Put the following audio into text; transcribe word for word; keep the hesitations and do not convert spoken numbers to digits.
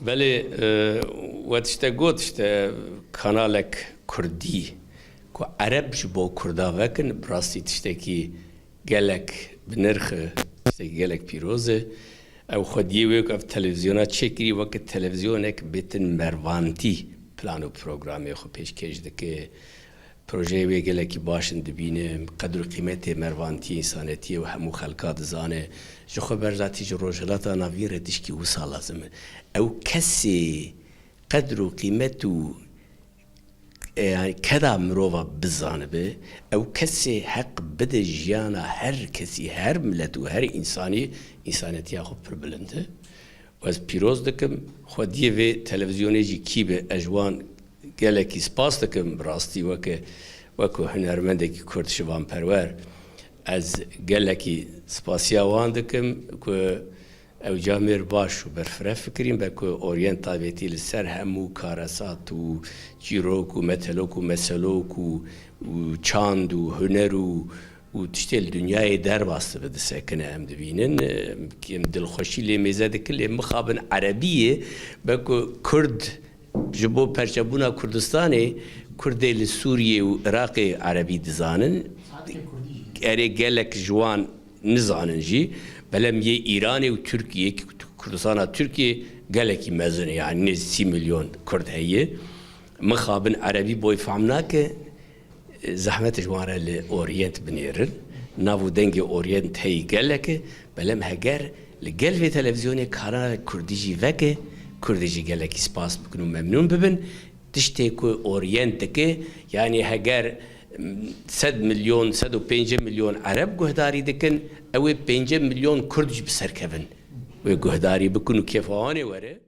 Belê, e, we tiştek got, işte, kanalek kurdî ku ereb ji bo kurda vekin, bi rastî tiştekî gelek bi nirx e, tiştekî gelek pîroz e. Ew xwediyê wê ku ev televîzyona çêkirî weke televîzyonek bêtin mervantî plan û programê xwe pêşkêş dike. Projeyê wê gelekî baş in dibîne, qedr û qîmetê mervantiyê, însanetiyê û hemû xelka dizane. Ji xwe ber zatî ji Rojhilata Navîn re tişkî wisa lazim e. Ew kesê qedr û qîmet û, e, yani keda mirova bizanibe, ew kesê heq bide jiyana her kesî, her milet û her însanî, însanetiya xwe pir bilind e. Ez pîroz dikim, xwediyê vê televîzyonê jî kî be, ez ji wan gelekî spas dikim, bi rastî weke, weke hunermendekî kurd şivanperwer, ez gelekî spasiya wan dikim ku ew camêr baş û berfireh fikirîn, be ku Orient taybetî li ser hemû karesat û çîrok û metelok û meselok û, û çand û huner û û tiştê li dinyayê derbas dibe disekine em dibînin. Em dilxweşî lê mêze dikin, lê mixabin erebiyê, be ku kurd ji bo perçebûna Kurdistanê, kurdê li Sûriyê û Iraqê erebî dizanin. Erê gelek ji wan nizanin jî, belem yê Îranê û Tirkiyê, Kurdistana Tirkiyê gelekî mezin e, yani nêz sî milyon kurd heye. Mixabin erebî boy fehm nake, zehmet ji wan re li Orient binêrin. Nav û dengê Orient heyî gelek e, belem heger li gel vê televîzyonê kanalek kurdî jî veke, kurdî jî gelekî spas bikin û memnûn bibin. Tiştê ku Orient dike, yanî heger, m, sed milyon, sed û pêncî milyon ereb guhdarî dikin, ew ê pêncî milyon kurd jî bi ser kevin wê guhdarî bikin û kêfa wan ê were.